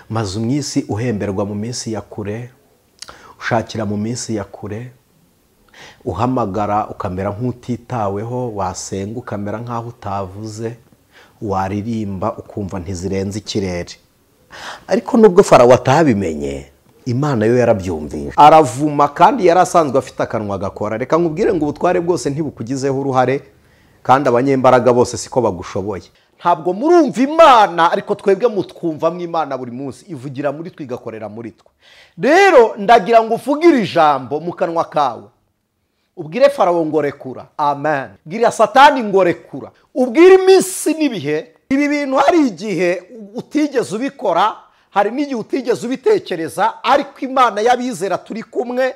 Maze umwisi uhemberwa mu minsi ya kure, ushakira mu minsi ya kure, uhamagara ukamera nk'utitaweho, wasenga ukamera nk'aho utavuze, waririmba ukumva ntizirenze ikirere. Ariko nubwo Farawo atabimenye, Imana yo yarabyumvise, aravuma kandi yari asanzwe afite akanwa gakora. Reka nkubwire ngo ubutware bwose ntibukugizeho uruhare, kandi abanyembaraga bose siko bagushoboye. Ntabwo murumva Imana, ariko twebwe mutwumvamo Imana buri munsi, ivugira muri twe igakorera muri twe. Rero ndagira ngo uvugire ijambo mu kanwa kawe, ubwire Farawo ngo rekura, amen. Bwira Satani ngo rekura, ubwire iminsi n'ibihe. Ibi bintu hari igihe utigeze ubikora, hari n'igihe utigeze ubitekereza, ariko Imana y'abizera turi kumwe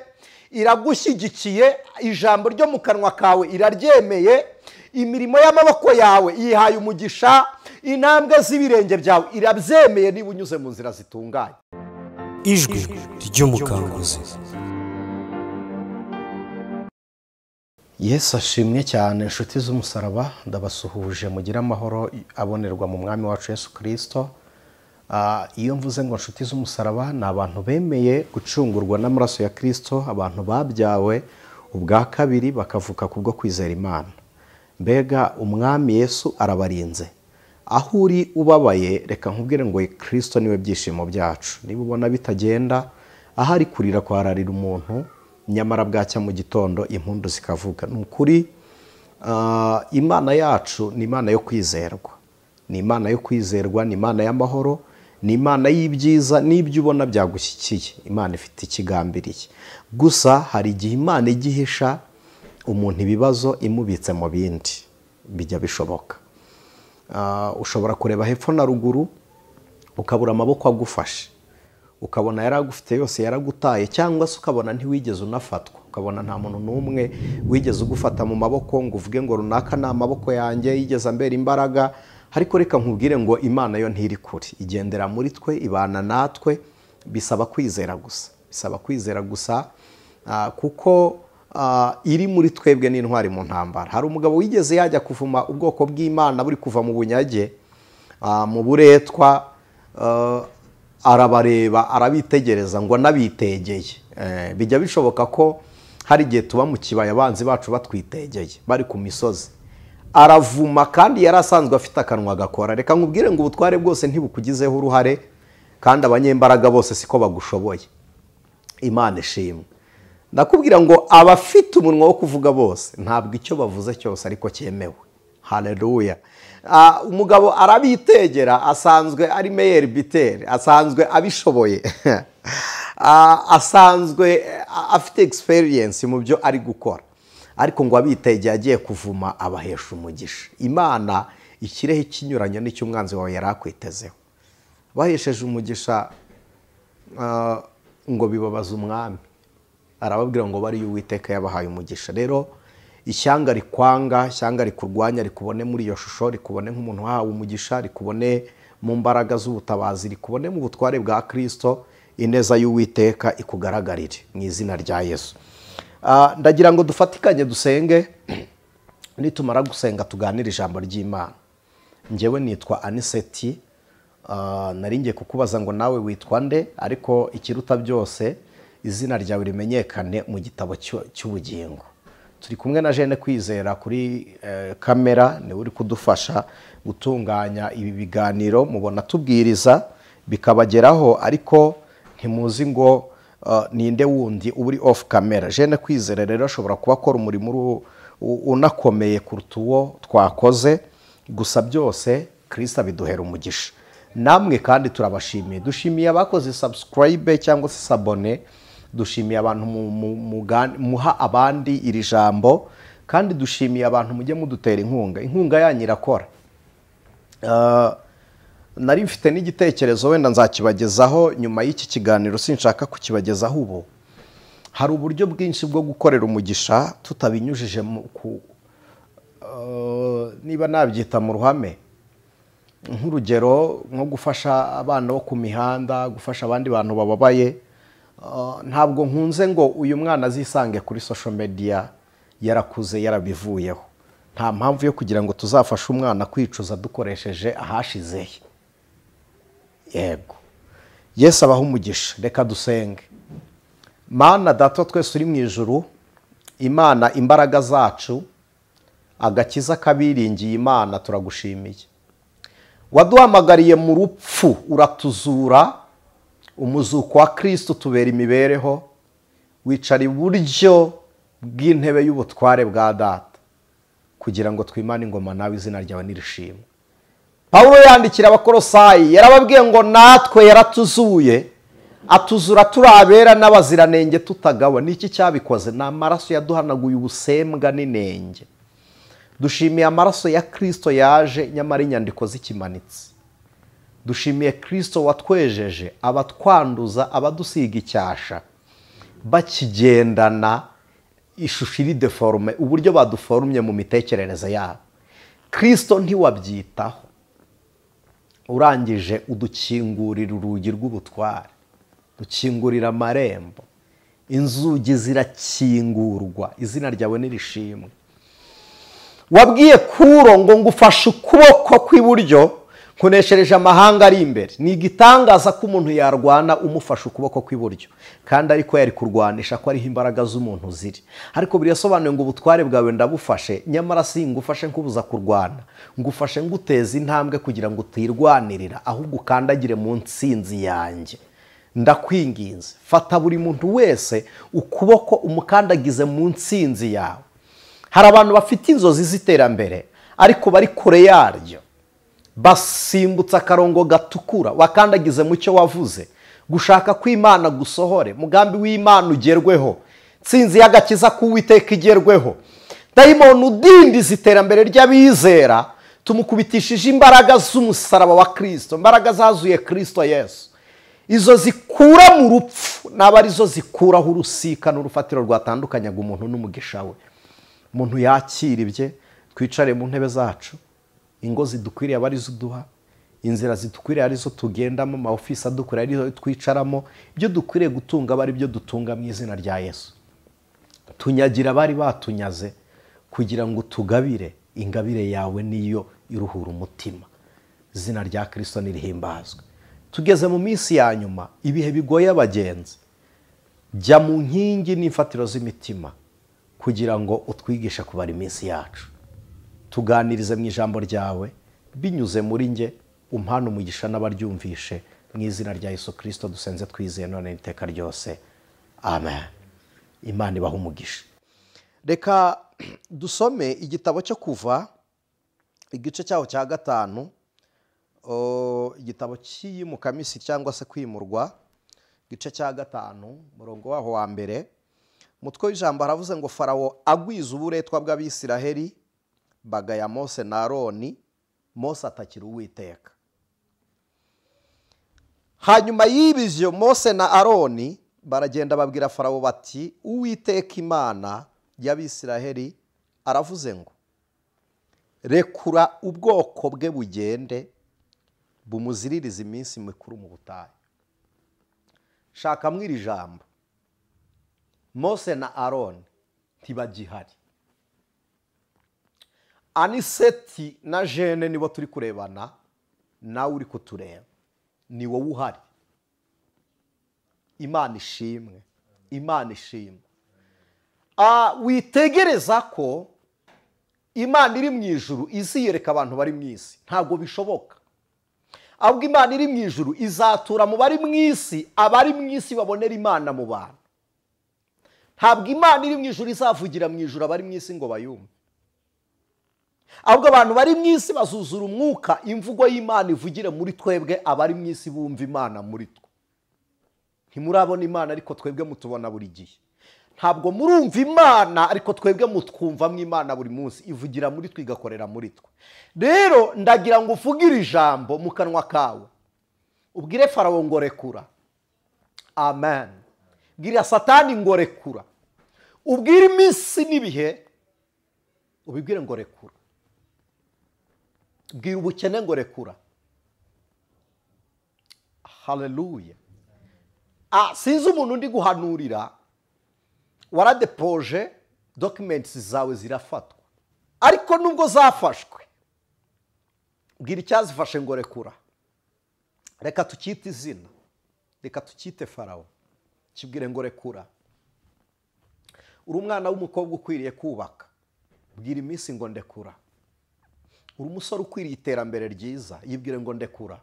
iragushyigikiye, ijambo ryo mu kanwa kawe iraryemeye, imirimo y'amaboko yawe yihaye umugisha, intambwe z'ibirenge byawe irabyemeye niba unyuze mu nzira zitunganye. Ijwi ry'umukanguzi. Yesu ashimwe cyane. Inshuti z'umusaraba, ndabasuhuje, mugire amahoro abonerwa mu mwami wacu Yesu Kristo. Iyo mvuze ngo inshuti z'umusaraba, ni abantu bemeye gucungurwa n'amaraso ya Kristo, abantu babyawe ubwa kabiri bakavuka kubwo kwizera Imana. Mbega umwami Yesu arabarinze. Aho uri ubabaye, reka nkubwire ngo Kristo niwe byishimo byacu. Niba ubona bitagenda, ahari kurira kwararira umuntu, nyamara bwacya mu gitondo impundu zikavuga. Ni ukuri, Imana yacu ni Imana yo kwizerwa, ni Imana yo kwizerwa, ni Imana y'amahoro, ni Imana y'ibyiza n'ibyo ubona byagushyikiye. Imana ifite ikigambiriye. Gusa hari igihe Imana igihisha umuntu ibibazo imubitse mu bindi, bijya bishoboka. Ushobora kureba hepfo na ruguru ukabura amaboko agufashe, ukabona yaragufite yose yaragutaye, cyangwa se ukabona ntiwigeze unafatwa, ukabona nta muntu n'umwe wigeze ugufata mu maboko ngo uvuge ngo runaka ni amaboko yanjye yigeze ambera imbaraga. Ariko reka nkubwire ngo Imana yo ntiri kure, igendera muri twe, ibana natwe. Bisaba kwizera gusa, bisaba kwizera gusa, kuko iri muri twebwe n'intwari mu ntambara. Hari umugabo wigeze yajya kuvuma ubwoko bw'Imana buri kuva mu bunyage, mu buretwa, arabareba arabitegereza ngo nabitegeye. Bijya bishoboka ko hari igihe tuba mu kibaya abanzi bacu batwitegeye, bari ku misozi. Aravuma kandi yari asanzwe afite akanwa gakora. Reka nkubwire ngo ubutware bwose ntibukugizeho uruhare, kandi abanyembaraga bose siko bagushoboye. Imana ishimwe. Ndakubwira ngo abafite umunwa wo kuvuga bose ntabwo icyo bavuze cyose ariko cyemewe. Haleluya. Umugabo arabitegera, asanzwe ari meyer biteri, asanzwe abishoboye, asanzwe afite experience mu byo ari gukora, ariko ngo abitegeye agiye kuvuma abahesha umugisha. Imana ikireho ikinyuranyo n'icyo umwanzi wawe yari akwitezeho. Bahesheje umugisha ngo bibabaza umwami, arababwira ngo bari Uwiteka yabahaye umugisha. Rero ishyanga rikwanga, ishyanga rikurwanya, rikubone muri iyo shusho, rikubone nk'umuntu wahawe umugisha, rikubone mu mbaraga z'ubutabazi, rikubone mu butware bwa Kristo, ineza y'Uwiteka ikugaragarire mu izina rya Yesu. Ndagira ngo dufatikanye dusenge, nitumara gusenga tuganire ijambo ry'Imana. Njyewe nitwa Aniseti, nari ngiye kukubaza ngo nawe witwa nde, ariko ikiruta byose izina ryawe rimenyekane mu gitabo cy'ubugingo. Turi kumwe na Jene Kwizera kuri kamera, niwe uri kudufasha gutunganya ibi biganiro mubona tubwiriza bikabageraho, ariko ntimuzi ngo ninde wundi uri off camera. Jene Kwizera rero ashobora kuba akora umurimo unakomeye kuruta uwo twakoze, gusa byose Kristo abiduhera umugisha. Namwe kandi turabashimiye, dushimiye abakoze subscribe cyangwa se sabone, dushimiye abantu muha abandi iri jambo, kandi dushimiye abantu mujye mudutera inkunga. Inkunga yanyu irakora. Nari mfite n'igitekerezo wenda nzakibagezaho nyuma y'iki kiganiro, sinshaka kukibagezaho ubu. Hari uburyo bwinshi bwo gukorera umugisha tutabinyujije niba nabyita mu ruhame, nk'urugero nko gufasha abana bo ku mihanda, gufasha abandi bantu bababaye. Ntabwo nkunze ngo uyu mwana azisange kuri social media yarakuze yarabivuyeho. Nta mpamvu yo kugira ngo tuzafashe umwana kwicuza dukoresheje ahashize. Yego. Yesu abahe umugisha. Reka dusenge. Mana Data twese uri mu ijuru, Imana imbaraga zacu, agakiza kabiringiye Imana, turagushimiye. Waduhamagariye mu rupfu uratuzura, umuzuko wa Kristo tubera imibereho, wicara iburyo bw'intebe y'ubutware bwa Data kugira ngo twimane ingoma nawe, izina ryawe nirishimwe. Pawulo yandikira Abakolosayi yarababwiye ngo natwe yaratuzuye, atuzura turabera n'abaziranenge tutagawa. Niki cyabikoze? Ni amaraso yaduhanaguye ubusembwa n'inenge. Dushimiye amaraso ya Kristo yaje nyamara inyandiko zikimanitse. Dushimiye Kristo watwejeje abatwanduza, abadusiga icyasha, bakigendana ishusho iri deforme, uburyo baduforumye mu mitekerereze yabo. Kristo ntiwabyitaho, urangije udukingurira urugi rw'ubutware, dukingurira amarembo, inzugi zirakingurwa, izina ryawe nirishimwe. Wabwiye Kuro ngo ngufashe ukuboko kw'iburyo nkuneshereje amahanga ari imbere. Ni igitangaza ko umuntu yarwana umufashe ukuboko kw'iburyo, kandi ariko yari kurwanisha ko ariho imbaraga z'umuntu ziri. Ariko birasobanuye ngo ubutware bwawe ndabufashe, nyamara si ngufashe nkubuza kurwana, ngufashe nguteza intambwe kugira ngo utirwanirira, ahubwo ukandagire mu nsinzi yanjye. Ndakwinginze, fata buri muntu wese ukuboko umukandagize mu nsinzi yawe. Hari abantu bafite inzozi z'iterambere ariko bari kure yaryo, basimbutsa akarongo gatukura. Wakandagize mu cyo wavuze, gushaka kw'Imana gusohore, mugambi w'Imana ugerweho, nsinzi y'agakiza k'Uwiteka igerweho. Dayimoni udindiza iterambere ry'abizera tumukubitishije imbaraga z'umusaraba wa Kristo, imbaraga zazuye Kristo Yesu. Izo zikura mu rupfu naba arizo zikuraho urusika n'urufatiro rwatandukanyaga umuntu n'umugisha we. Umuntu yakira ibye, twicare mu ntebe zacu, ingo zidukwiriye aba arizo duha, inzira zidukwiriye arizo tugendamo, ama ofisi adukwiriye arizo twicaramo, ibyo dukwiriye gutunga aba ari byo dutunga mu izina rya Yesu. Tunyagira abari batunyaze kugira ngo tugabire ingabire yawe, niyo iruhura umutima. Izina rya Kristo nirihimbazwe. Tugeze mu minsi ya nyuma, ibihe bigoye abagenzi. Jya mu nkingi n'imfatiro z'imitima kugira ngo utwigishe kubara iminsi yacu. Tuganirize mu ijambo ryawe binyuze muri nge, umpane umugisha n'abaryumvishe, mu izina rya Yesu Kristo dusenze twizeye none iteka ryose, amen. Imana ibahe umugisha. Reka dusome igitabo cyo Kuva, igice cyaho cya 5, igitabo cy'iyimukamisi cyangwa se kwimurwa, igice cya 5, murongo waho wa mbere. Mutwe w'ijambo haravuze ngo Farawo agwiza uburetwa bw'Abisiraheli, bagaya Mose na Aroni, Mose atakira Uwiteka. Hanyuma y'ibyo Mose na Aroni baragenda babwira Farawo bati Uwiteka Imana y'Abisiraheli aravuze ngo rekura ubwoko bwe bugende bumuziririze iminsi mikuru mu butayu. Shaka mwiri jambo, Mose na Aroni ntibagihari. Aniseti na Jene nibo turi kurebana, nawe uri kutureba, ni wowe uhari. Imana ishimwe, Imana ishimwe. Witegereza ko Imana iri mu ijuru iziyereka abantu bari mu isi, ntabwo bishoboka. Ahubwo Imana iri mu ijuru izatura mu bari mu isi, abari mu isi babonera Imana mu bantu. Ntabwo Imana iri mu ijuru izavugira mu ijuru abari mu isi ngo bayumve. Ahubwo abantu bari mu isi bazuzura umwuka, imvugo y'Imana ivugire muri twebwe, abari mu isi bumva Imana muri twe. Ntimurabona Imana ariko twebwe mutubona buri gihe. Ntabwo murumva Imana ariko twebwe mutwumva mu Imana buri munsi, ivugira muri twe igakorera muri twe. Rero ndagira ngo uvugire ijambo mu kanwa kawe, ubwire Farawo ngo rekura. Amen. Bwira Satani ngo rekura. Ubwire iminsi n'ibihe, ubibwire ngo rekura. Bwira ubukene ngo rekura. Haleluya. Sinzi umuntu ndi guhanurira, waradepoje documents zawe zirafatwa, ariko nubwo zafashwe bwira icyazifashe ngo rekura. Reka tukite izina. Reka tukite Farawo, kibwire ngo rekura. Uri umwana w'umukobwa ukwiriye kubaka, bwira iminsi ngo ndekura. Uri umusore ukwiriye iterambere ryiza, yibwire ngo ndekura.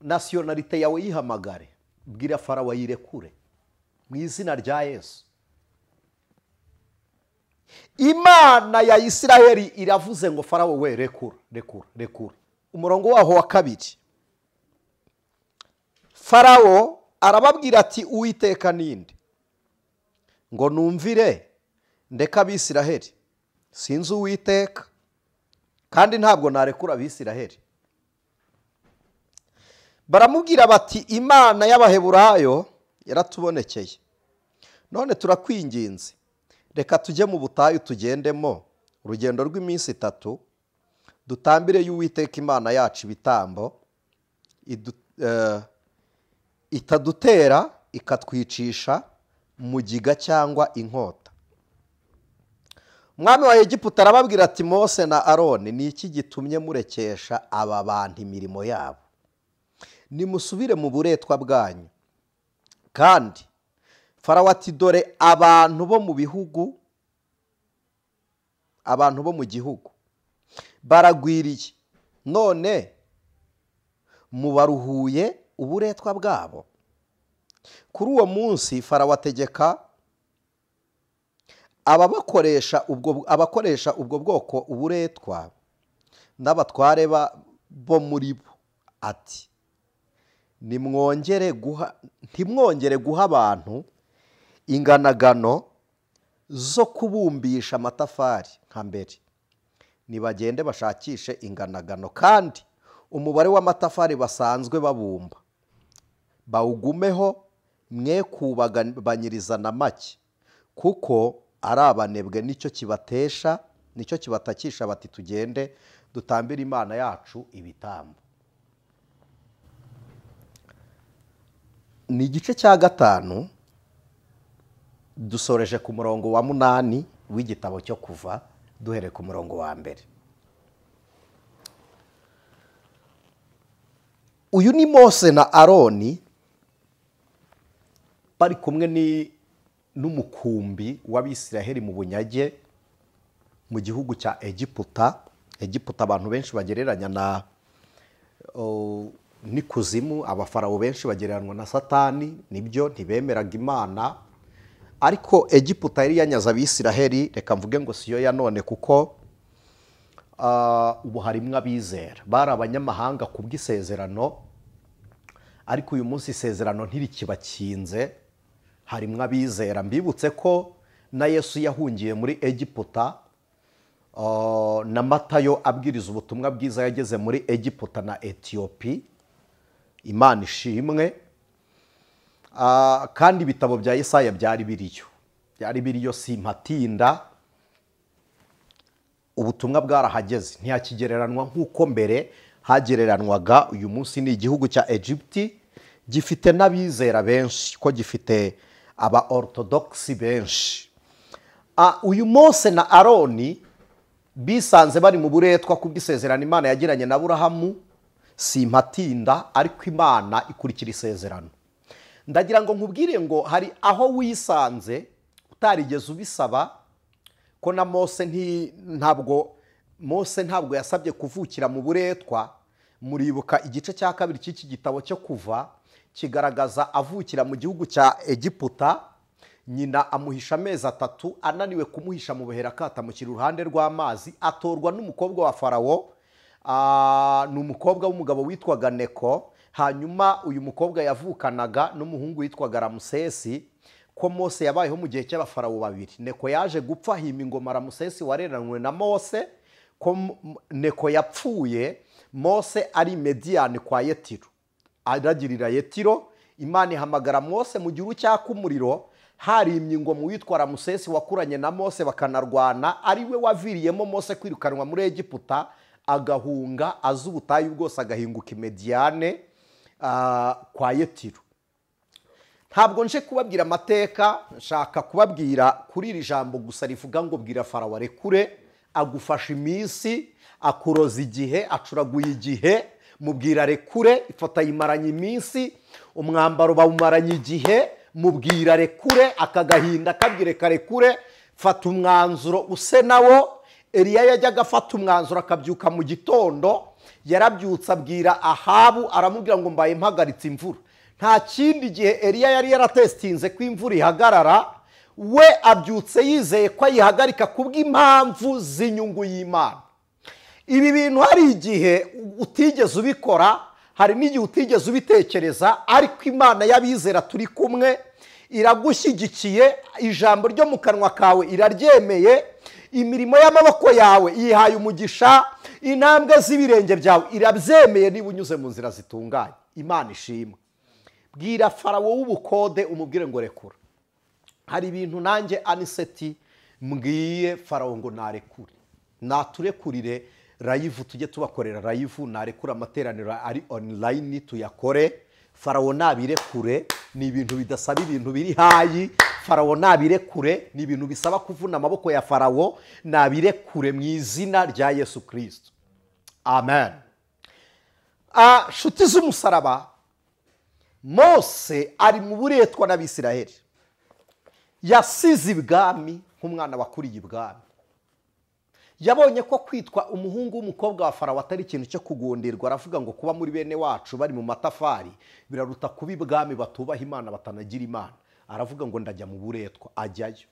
Nasiyonalite yawe yihamagare, bwira Farawo yirekure mu izina rya Yesu. Imana ya Isiraheli iravuze ngo Farawo we rekura, rekura, rekura. Umurongo waho wa 2, Farawo arababwira ati Uwiteka ninde ngo numvire ndeka Abisiraheli? Sinzi Uwiteka, kandi ntabwo narekura Abisiraheli. Baramubwira bati Imana y'Abaheburayo yaratubonekeye, none turakwinginze reka tujye mu butayu tugendemo urugendo rw'iminsi 3, dutambire y'Uwiteka Imana yacu ibitambo, itadutera ikatwicisha mugiga cyangwa inkota. Umwami wa Egiputa arababwira ati Mose na Aroni, ni iki gitumye murekesha aba bantu imirimo yabo? Nimusubire mu buretwa bwanyu. Kandi Farawo ati dore abantu bo mu bihugu, abantu bo mu gihugu baragwiriye, none mubaruhuye uburetwa bwabo. Kuri uwo munsi Farawo ategeka abakoresha ubwo bwoko uburetwa n'abatware bo muri bo ati ntimwongere guha abantu inganagano zo kubumbisha amatafari nka mbere, nibagende bashakishe inganagano, kandi umubare w'amatafari basanzwe babumba bawugumeho, mwe kubagabanyiriza na make, kuko ari abanebwe, nicyo kibatesha, nicyo kibatakisha bati tugende dutambire Imana yacu ibitambo. Ni igice cya 5, dusoreje ku murongo wa 8 w'igitabo cyo Kuva, duhere ku murongo wa 1. Uyu ni Mose na Aroni bari kumwe n'umukumbi w'Abisiraheli mu bunyage mu gihugu cya Egiputa. Egiputa abantu benshi bagereranya na n'ikuzimu, abafarawo benshi bagereranywa na Satani, nibyo ntibemeraga Imana. Ariko Egiputa yari yanyaze Abisiraheli, reka mvuge ngo siyo ya none, kuko ubu harimwo abizera bari abanyamahanga kubw'isezerano, ariko uyu munsi isezerano ntirikibakinze, harimwo abizera. Mbibutse ko na Yesu yahungiye muri Egiputa, na Matayo abwiriza ubutumwa bwiza yageze muri Egiputa na Etiyopi. Imana ishimwe. Kandi ibitabo bya Yesaya byari biriyo, simpatinda, ubutumwa bwarahageze, ntiyakigereranwa nk'uko mbere hagereranwaga. Uyu munsi ni igihugu cya Egypti gifite n'abizera benshi, ko gifite aba orthodox benshi. Uyu Mose na Aroni bisanze bari mu buretwa kubw'isezerano Imana yagiranye na Aburahamu, simpatinda, ariko Imana ikurikira isezerano. Ndagira ngo nkubwire ngo hari aho wisanze utarigeze ubisaba, ko na Mose ntabwo yasabye kuvukira mu buretwa. Muribuka igice cya 2 cy'iki gitabo cyo Kuva kigaragaza avukira mu gihugu cya Egiputa, nyina amuhisha amezi 3, ananiwe kumuhisha mu buhera akatamukira uruhande rw'amazi, atorwa n'umukobwa wa Farawo, ni umukobwa w'umugabo witwaga Neko. Hanyuma uyu mukobwa yavukanaga n'umuhungu witwaga Ramusesi. Ko Mose yabayeho mu gihe cy'abafarawo babiri. Neko yaje gupfa hima ingoma Ramusesi wareranwe na Mose. Ko Neko yapfuye, Mose ari Mediyani kwa Yetiro, aragirira Yetiro. Imana ihamagara Mose mu gihu cyaka umuriro, harimye ingoma witwa Ramusesi wakuranye na Mose bakanarwana, ari we waviriyemo Mose kwirukanwa muri Egiputa, agahunga aza ubutayu bwose agahinguka Imediyane kwa Yetiro. Ntabwo nje kubabwira amateka, nshaka kubabwira kuri iri jambo gusa rivuga ngo bwira Farawo arekure, agufasha iminsi, akuroza igihe, acuraguye igihe. Mubwira rekure, ifoto ayimaranye iminsi, umwambaro bawumaranye igihe. Mubwira rekure, aka gahinda kabwire karekure. Fata umwanzuro use nawo. Eliya yajyaga afata umwanzuro akabyuka mu gitondo. Yarabyutse abwira Ahabu, aramubwira ngo mbaye mpagaritse imvura. Nta kindi gihe Eliya yari yaratestinze ko imvura ihagarara, we abyutse yizeye ko ayihagarika kubw'impamvu z'inyungu y'Imana. Ibi bintu hari igihe utigeze ubikora, hari n'igihe utigeze ubitekereza, ariko Imana y'abizera turi kumwe iragushyigikiye, ijambo ryo mu kanwa kawe iraryemeye, imirimo y'amaboko yawe yihaye umugisha, intambwe z'ibirenge byawe irabyemeye niba unyuze mu nzira zitunganye. Imana ishimwe. Bwira Farawo w'ubukode umubwire ngo rekura. Hari ibintu nanjye Aniseti mbwiye Farawo ngo narekure, naturekurire live, tujye tubakorera live, narekure amateraniro ari online tuyakore. Farawo nabirekure, ni ibintu bidasaba ibintu biri hayi. Farawo nabirekure, ni ibintu bisaba kuvuna amaboko ya Farawo. Nabirekure mu izina rya Yesu Kristo. Amen. Nshuti z'umusaraba, Mose ari mu buretwa n'Abisiraheli. Yasize ibwami nk'umwana wakuriye ibwami. Yabonye ko kwitwa umuhungu w'umukobwa wa Farawo atari ikintu cyo kugundirwa. Aravuga ngo kuba muri bene wacu bari mu matafari biraruta kuba ibwami batubaha Imana batanagira Imana. Aravuga ngo ndajya mu buretwa, ajyayo.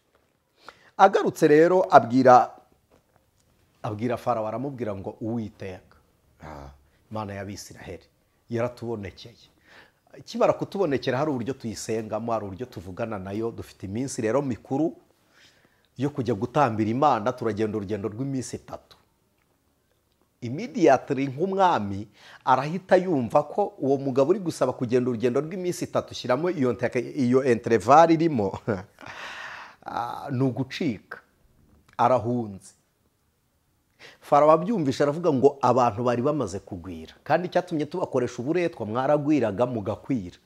Agarutse rero abwira Farawo, aramubwira ngo Uwiteka Imana y'Abisiraheli yaratubonekeye. Ikimara kutubonekera hari uburyo tuyisengamo, hari uburyo tuvugana nayo. Dufite iminsi rero mikuru yo kujya gutambira Imana, turagenda urugendo rw'iminsi 3. Immediately nk'umwami arahita yumva ko uwo mugabo uri gusaba kugenda urugendo rw'iminsi 3, shyiramo iyo interval irimo ni ugucika, arahunze. Farawo abyumvisha aravuga ngo abantu bari bamaze kugwira, kandi icyatumye tubakoresha uburetwa mwaragwiraga mugakwira,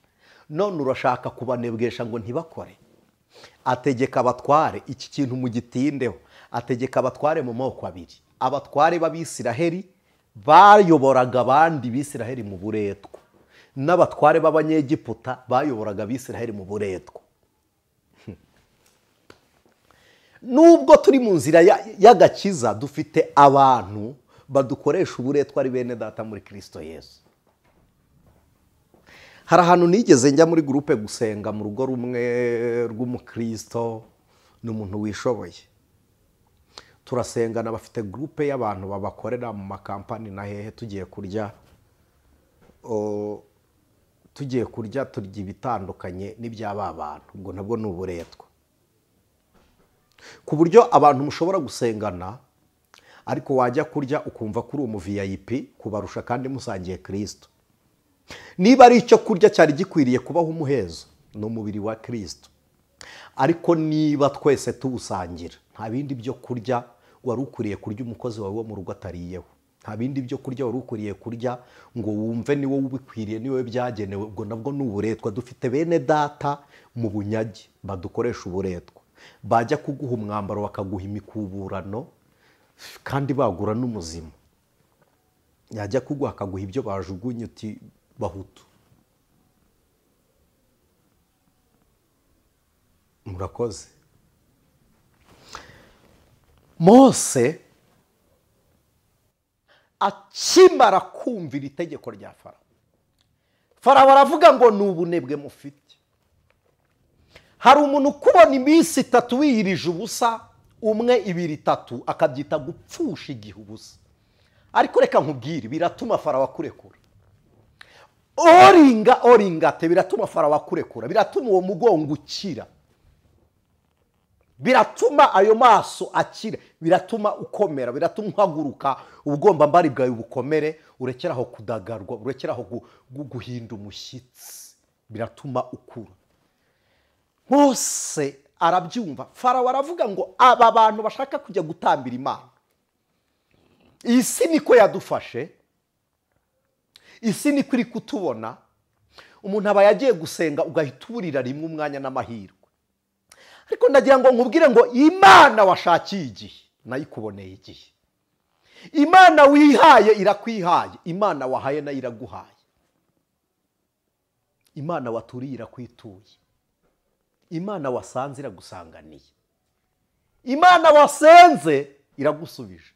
none urashaka kubanebwesha ngo ntibakore. Ategeka abatware, iki kintu mugitindeho, ategeka abatware mu moko abiri. Abatware b'Abisiraheli bayoboraga abandi Bisiraheli mu buretwa, n'abatware b'Abanyegiputa bayoboraga Abisiraheli mu buretwa. Nubwo turi mu nzira y'agakiza, dufite abantu badukoresha uburetwa ari bene data muri Kristo Yesu. Hari ahantu nigeze njya muri groupe gusenga mu rugo rumwe rw'umukristo, ni umuntu wishoboye. Turasengana, bafite groupe y'abantu babakorera mu makampani na hehe. Tugiye kurya turya ibitandukanye n'iby'aba bantu, ubwo nabwo ni uburetwa. Ku buryo abantu mushobora gusengana, ariko wajya kurya ukumva kuri umu VIP kubarusha kandi musangiye Kristo. Niba ari icyo kurya cyari gikwiriye kubaho umuhezo, ni umubiri wa Kristo. Ariko niba twese tuwusangira, nta bindi byo kurya wari ukwiriye kurya umukozi wawe wo mu rugo atariyeho, nta bindi byo kurya wari ukwiriye kurya ngo wumve ni wowe ubikwiriye, ni wowe byagenewe, ubwo nabwo ni uburetwa. Dufite bene data mu bunyage badukoresha uburetwa, bajya kuguha umwambaro bakaguha imikuburano kandi bagura n'umuzima, yajya kuguha akaguha ibyo bajugunye uti bahutu. Murakoze. Mose akimara kumvira itegeko rya Farawo, Farawo aravuga ngo ni ubunebwe mufite. Hari umuntu ukubona iminsi 3 wiyirije ubusa, 1, 2, 3, akabyita gupfusha igihe ubusa. Ariko reka nkubwire, biratuma Farawo akurekura. Oringa oringate, biratuma Farawo akurekura, biratuma uwo mugongo ukira, biratuma ayo maso akira, biratuma ukomera, biratuma uhaguruka, ubugomba mbari bwawe bukomere, urekeraho kudagarwa, urekeraho guhinda umushyitsi, biratuma ukura. Mose arabyumva. Farawo aravuga ngo aba bantu bashaka kujya gutambira Imana, isi niko yadufashe, isi niko iri kutubona. Umuntu aba yagiye gusenga ugahita uburira rimwe umwanya n'amahirwe. Ariko ndagira ngo nkubwire ngo Imana washakiye igihe nayikuboneye igihe. Imana wihaye irakwihaye, Imana wahaye nayo iraguhaye, Imana waturiye irakwituye, Imana wasanze iragusanganiye, Imana wasenze iragusubije,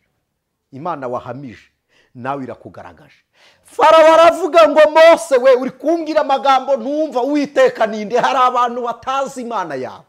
Imana wahamije nawe irakugaragaje. Farawo aravuga ngo Mose we uri kumbwira amagambo ntumva, Uwiteka ninde? Hari abantu batazi Imana yawe,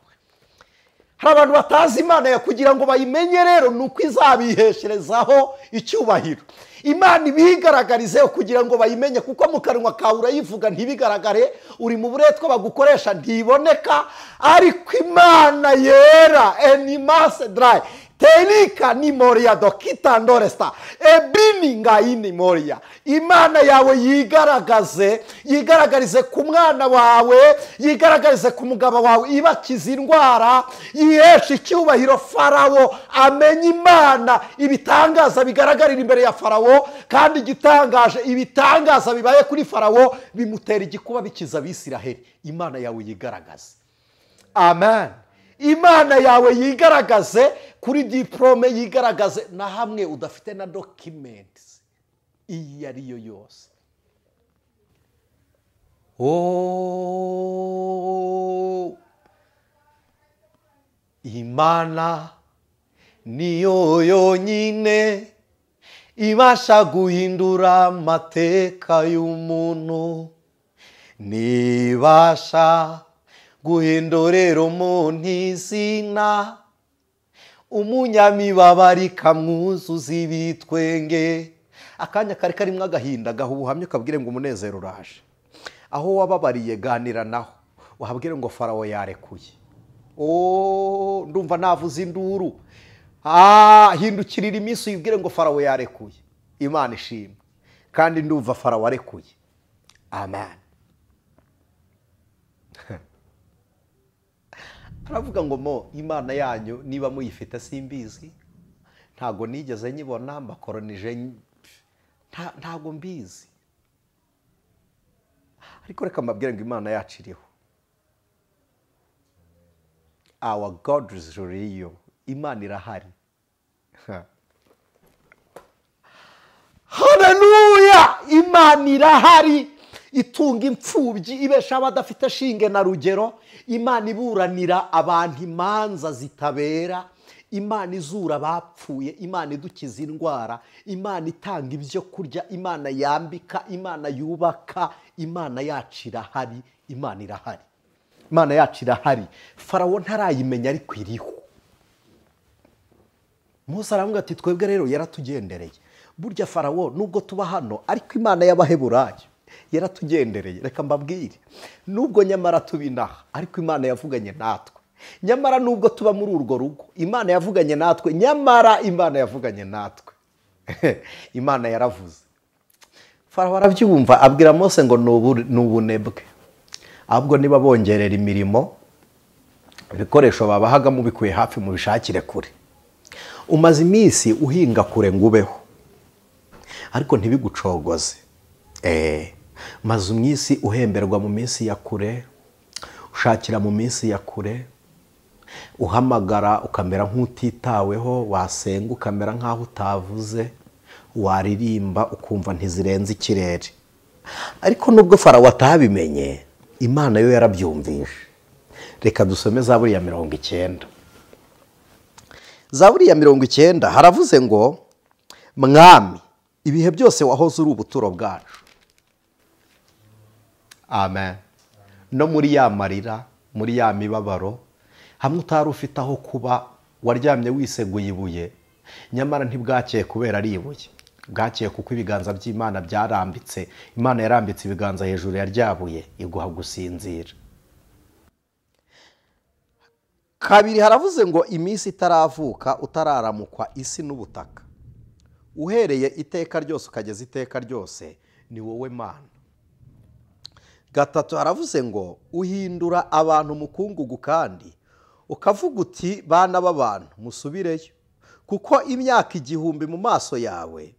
hari abantu batazi Imana yawe. Kugira ngo bayimenye rero ni uko izabihesherezaho icyubahiro. Imana ibigaragarizeho kugira ngo bayimenye, kuko mu kanwa kawe urayivuga ntibigaragare, uri mu buretwa bagukoresha ntiboneka, ariko Imana yera enimase dry terika ni moria dokita ndoresta ebini ngayini moria. Imana yawe yigaragaze, yigaragarize ku mwana wawe, yigaragarize ku mugabo wawe, ibakiza indwara, yiheshe icyubahiro. Farawo amenye Imana, ibitangaza bigaragarira imbere ya Farawo, kandi igitangaje ibitangaza bibaye kuri Farawo bimutera igikuba bikiza Abisiraheli. Imana yawe yigaragaze. Amen. Imana yawe yigaragaze kuri diplome, yigaragaze na hamwe udafite na documents iyi ari yo yose. Oh, Imana niyo yonyine ibasha guhindura amateka y'umuntu, nibasha guhindurira umuntu izina, umunyamibabaro ikamwuzuza ibitwenge. Akanya kari karimo agahinda gaha ubuhamya ukabwire ngo umunezero uraje. Aho wababariye ganira naho, wahabwire ngo Farawo yarekuye. Oh, ndumva navuze induru. Hindukirira iminsi uyibwire ngo Farawo yarekuye. Imana ishimwe. Kandi ndumva Farawo arekuye. Amen. Aravuga ngo mo Imana yanyu niba muyifite simbizi, ntago nigeze nyibona, mbakoronije ntago mbizi, ariko reka mbabwire ngo Imana yacu iriho. Our God is real. Imana irahari. Haleluya! Imana irahari, itunga imfubyi, ibesha abadafite shinge na rugero. Imana iburanira abantu imanza zitabera, Imana izura abapfuye, Imana idukiza indwara, Imana itanga ibyo kurya, Imana yambika, Imana yubaka. Imana yacu irahari. Imana irahari. Imana yacu irahari. Farawo ntarayimenya ariko iriho. Mose aravuga ati twebwe rero yaratugendereye. Burya Farawo nubwo tuba hano ariko Imana y'Abaheburayo yaratugendereye. Reka mbabwire, nubwo nyamara tubinaha ariko Imana yavuganye natwe. Nyamara nubwo tuba muri urwo rugo Imana yavuganye natwe. Nyamara Imana yavuganye natwe. Imana yaravuze. Farawo arabyumva abwira Mose ngo ni ubunebwe, ahubwo niba bongerera imirimo, ibikoresho babahaga mubikuye hafi mubishakire kure. Umaze iminsi uhinga kure ngo ubeho, ariko ntibigucogoze. Maze iminsi uhemberwa mu minsi ya kure, ushakira mu minsi ya kure, uhamagara ukamera nk'utitaweho, wasenga ukamera nk'aho utavuze, waririmba ukumva ntizirenze ikirere. Ariko nubwo Farawo atabimenye, Imana yo yarabyumvishe. Reka dusome Zaburi ya 90. Zaburi ya 90 haravuze ngo Mwami, ibihe byose wahoze uri ubuturo bwacu. Amen. No muri ya marira, muri ya mibabaro, hamwe utari ufite aho kuba, waryamye wiseguye ibuye, nyamara ntibwakeye kubera ari ibuye, bwakeye kuko ibiganza by'Imana byarambitse. Imana yarambitse ibiganza hejuru ya ryabuye iguha gusinzira. Kabiri haravuze ngo iminsi itaravuka utararamukwa isi n'ubutaka, uhereye iteka ryose ukageza iteka ryose ni wowe Mana. Gatatu haravuze ngo uhindura abantu umukungugu kandi ukavuga uti bana b'abantu musubireyo, kuko imyaka 1000 mu maso yawe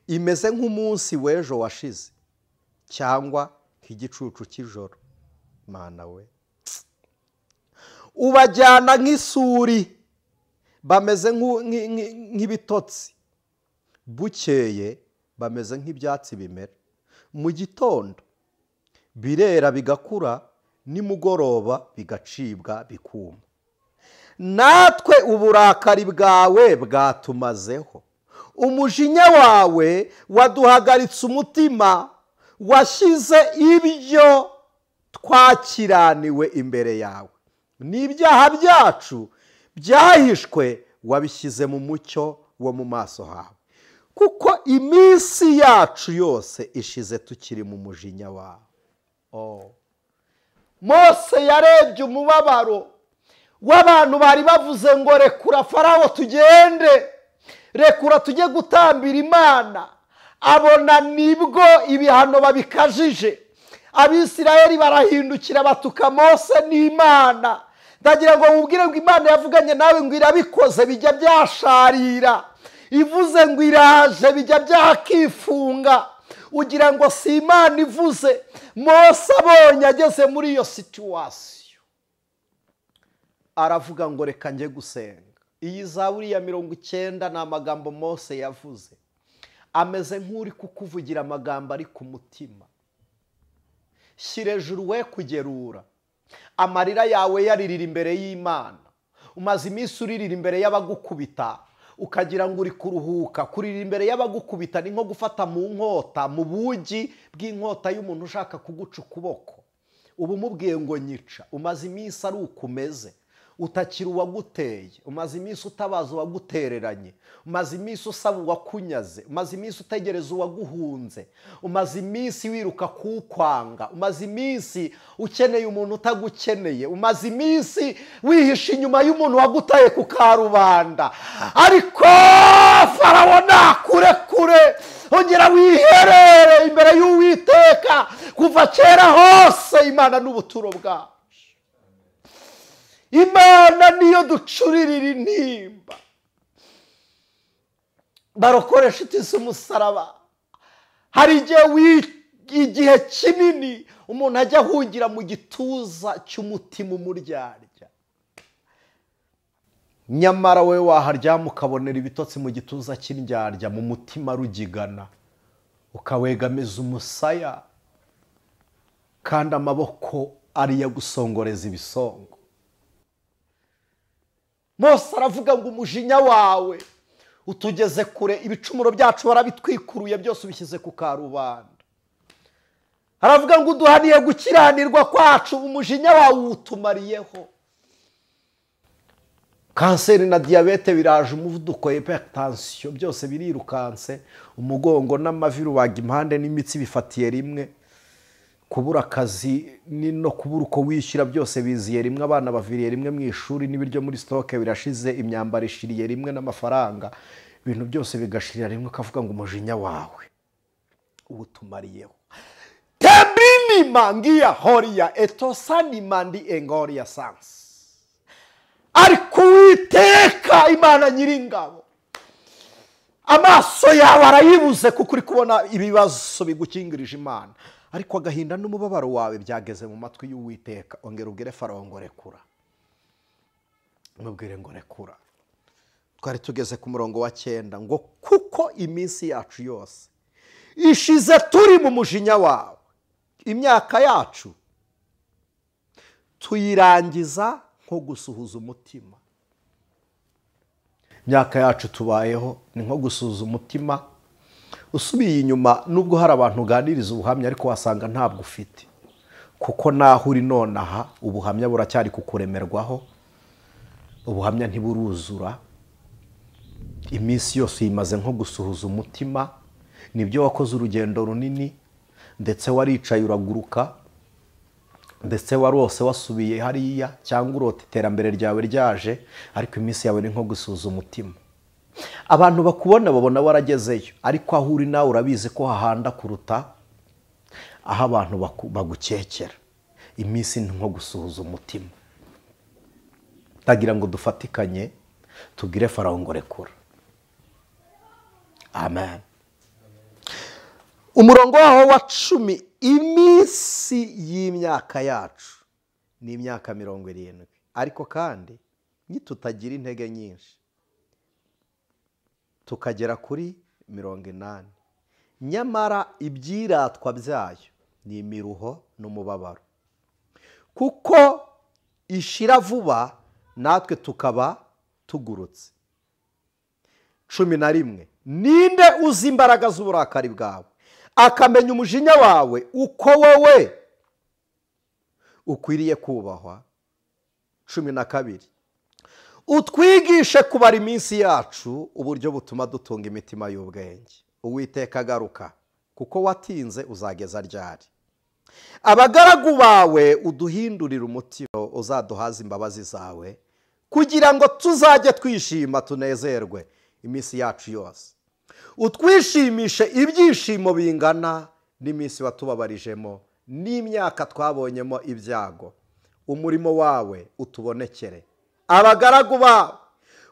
imeze nk'umunsi w'ejo washize cyangwa nk'igicucu cy'ijoro. Mana we, ubajyana nk'isuri, bameze nk'ibitotsi, Bukeye bameze nk'ibyatsi bimera, mu gitondo birera bigakura, nimugoroba bigacibwa bikuma. Natwe uburakari bwawe bwatumazeho, umujinya wawe waduhagaritse umutima, washyize ibyo twakiraniwe imbere yawe, n'ibyaha byacu byahishwe wabishyize mu mucyo wo mu maso hawe, kuko iminsi yacu yose ishize tukiri mu mujinya wawe. Mose yarebye umubabaro w'abantu bari bavuze ngo rekura Farawo tugende, rekura tujye gutambira Imana. Abona nibwo ibihano babikajije, Abisirayeli barahindukira batuka Mose n'Imana. Ndagira ngo mubwire ngo Imana yavuganye nawe ngo irabikoze bijya byasharira, ivuze ngo iraje bijya byakifunga, ugira ngo si Imana ivuze. Mose abonye ageze muri iyo situation aravuga ngo reka njye gusenga. Iyi zaburi ya 90 ni amagambo Mose yavuze, ameze nk'uri kukuvugira amagambo ari ku mutima. Shyira ejuru we kugerura, amarira yawe yaririra imbere y'Imana. Umaze iminsi uririra imbere y'abagukubita, ukagira ngo uri kuruhuka. Kuririra imbere y'abagukubita ni nko gufata mu nkota, mu bugi bw'inkota y'umuntu ushaka kuguca ukuboko. Ubu umubwiye ngo nyica. Umaze iminsi ari ukumeze, utakira uwaguteye, umaze iminsi utabaza uwagutereranye, umaze iminsi usaba uwakunyaze, umaze iminsi utegereza uwaguhunze, umaze iminsi wiruka kukwanga, umaze iminsi ukeneye umuntu utagukeneye, umaze iminsi wihisha inyuma y'umuntu wagutaye ku karubanda. Ariko Farawo nakurekure, ongera wiherere imbere y'Uwiteka. Kuva kera hose Imana n'ubuturo bwawe, Imana niyo ducuririra intimba. Barokoresha inshuti z'umusaraba. Hari igihe kinini umuntu ajya ahungira mu gituza cy'umutima umuryarya, nyamara we waharyama ukabonera ibitotsi mu gituza cy'indyarya, mu mutima rugigana, ukawegamiza umusaya, kandi amaboko ariyo gusongoreza ibisongo. Mose aravuga ngo umujinya wawe utugeze kure, ibicumuro byacu warabitwikuruye byose ubishyize ku karubanda. Aravuga ngo uduhaniye gukiranirwa kwacu, umujinya wawe utumariyeho. Kanseri na diyabete biraje, umuvuduko, hypertension byose birirukanse, umugongo n'amavi rubaga impande n'imitsi bifatiye rimwe, kubura akazi no kubura uko wishyura byose biziye rimwe, abana baviriye rimwe mu ishuri, n'ibiryo muri stoke birashize, imyambaro ishiriye rimwe n'amafaranga, ibintu byose bigashirira rimwe. Ukavuga ngo umujinya wawe ubutumariyeho. Tebini mangia horia etosani mandi engoria sans. Ariko Uwiteka Imana nyiringabo, amaso yawe arayibuze kuko uri kubona ibibazo bigukingirije Imana, ariko agahinda n'umubabaro wawe byageze mu matwi y'Uwiteka. Ongera ubwire Farawo ngo rekura, mubwire ngo rekura. Twari tugeze ku murongo wa 9 ngo kuko iminsi yacu yose ishize turi mu mujinya wawe, imyaka yacu tuyirangiza nko gusuhuza umutima. Imyaka yacu tubayeho ni nko gusuhuza umutima. Usubiye inyuma, nubwo hari abantu uganiriza ubuhamya, ariko wasanga ntabwo ufite, kuko naho uri nonaha ubuhamya buracyari kukuremerwaho, ubuhamya ntiburuzura. Iminsi yose uyimaze nko gusuhuza umutima. Nibyo wakoze urugendo runini, ndetse waricaye uraguruka, ndetse warose wasubiye hariya, cyangwa urota iterambere ryawe ryaje, ariko iminsi yawe ni nko gusuhuza umutima. Abantu bakubona babona waragezeyo, ariko aho uri nawe urabizi ko hahanda kuruta aho abantu bagukekera. Iminsi ni nko gusuhuza umutima. Ndagira ngo dufatikanye tubwire Farawo ngo rekura. Amen. Umurongo waho wa 10, iminsi y'imyaka yacu ni imyaka 70, ariko kandi nitutagira intege nyinshi tukagera kuri 80. Nyamara ibyiratwa byayo ni imiruho n'umubabaro, kuko ishira vuba natwe tukaba tugurutse. 11. Ninde uzi imbaraga z'uburakari bwawe, akamenya umujinya wawe uko wowe ukwiriye kubahwa? 12. Utwigishe kubara iminsi yacu uburyo butuma dutunga imitima y'ubwenge. Uwiteka agaruka, kuko watinze uzageza ryari? Abagaragu bawe uduhindurira umutima, uzaduhaza imbabazi zawe, kugira ngo tuzajye twishima tunezerwe iminsi yacu yose. Utwishimishe ibyishimo bingana n'iminsi watubabarijemo n'imyaka twabonyemo ibyago. Umurimo wawe utubonekere, abagaragu bawe.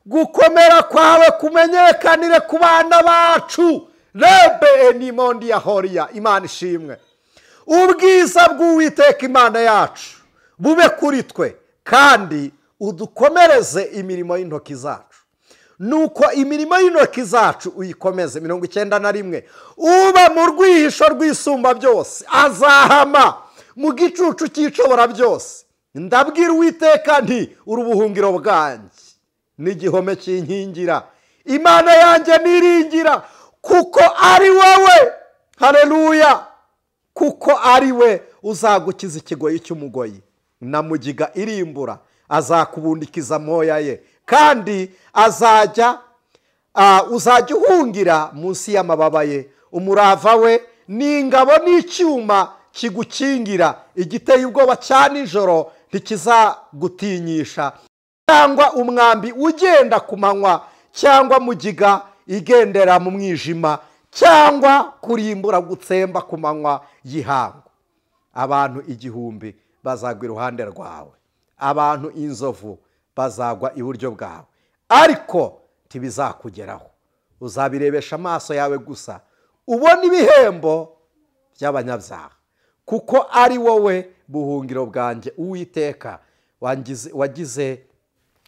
Gukomera kwawe kumenyekanire ku bana bacu. Rebe enimondi ya horiya. Imana ishimwe. Ubwiza bw'Uwiteka Imana yacu bube kuri twe, kandi udukomereze imirimo y'intoki zacu. Nuko imirimo y'intoki zacu uyikomeze. 91. Uba mu rwihisho rw'isumba byose azahama mu gicucu cy'ishobora byose. Ndabwira Uwiteka nti uri ubuhungiro bwanjye n'igihome cy'inkingira, Imana yanjye niringira, kuko ari wowe. Haleluya. Kuko ari we uzagukiza ikigoyi cy'umugoyi na mugiga irimbura, azakubundikiza amoya ye, kandi azajya uzajya uhungira munsi y'amababa ye. Umurava we ni ingabo n'icyuma kigukingira, igiteye ubwoba cya nijoro ntikizagutinyisha, cyangwa umwambi ugenda ku manywa, cyangwa mugiga igendera mu mwijima, cyangwa kurimbura gutsemba ku manywa y'ihangu. Abantu 1000 bazagwa iruhande rwawe, abantu inzovu bazagwa iburyo bwawe, ariko ntibizakugeraho. Uzabirebesha amaso yawe gusa, ubona ibihembo by'abanyabyaha, kuko ari wowe buhungiro bwanjye. Uwiteka wagize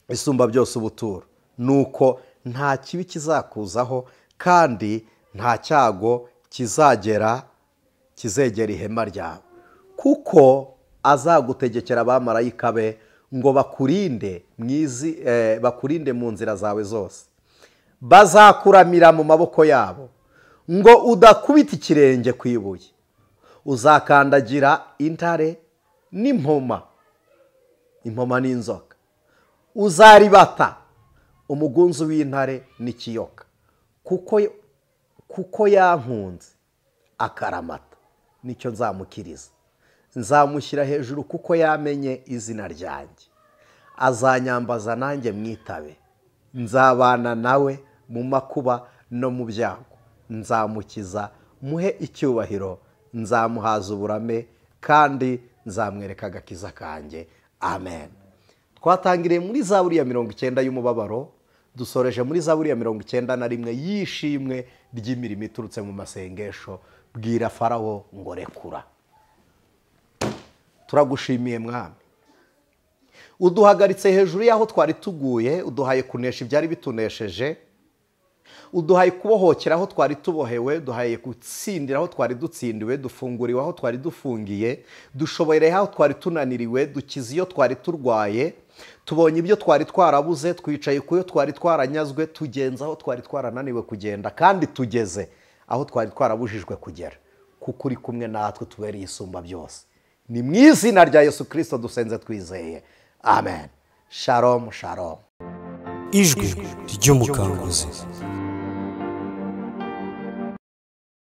isumba byose ubuturo. Nuko nta kibi kizakuzaho, kandi nta cyago kizagera kizegera ihema ryawe, kuko azagutegekera abamarayika be ngo bakurinde bakurinde mu nzira zawe zose. Bazakuramira mu maboko yabo ngo udakubita ikirenge ku ibuye. Uzakandagira intare n'impoma, impoma n'inzoka. Uzaribata umugunzu w'intare n'ikiyoka, kuko yankunze akaramata, nicyo nzamukiriza. Nzamushyira hejuru kuko yamenye izina ryanjye. Azanyambaza nanjye mwitabe, nzabana nawe mu makuba no mu byago. Nzamukiza muhe icyubahiro, nzamuhaza uburame, kandi nzamwereka agakiza kanjye. Amen. Twatangiriye muri Zaburi ya 90 y'umubabaro, dusoreje muri Zaburi ya 91 y'ishimwe ry'imirimo iturutse mu masengesho. Bwira Farawo ngo rekura. Turagushimiye Mwami, uduhagaritse hejuru y'aho twari tuguye, uduhaye kunesha ibyari bitunesheje, uduhaye kubohokera aho twari tubohewe, duhaye gutsindira aho twari dutsindiwe, dufunguriwe aho twari dufungiye, dushoboreye aho twari tunaniriwe, dukize iyo twari turwaye, tubonye ibyo twari twarabuze, twicaye ku yo twari twaranyazwe, tugenza aho twari twarananiwe kugenda, kandi tugeze aho twari twarabujijwe kugera, kuko uri kumwe natwe tubereye isumba byose. Ni mu izina rya Yesu Kristo dusenze twizeye. Amen. Shalom, shalom. Ijwi ry'umukanguzi.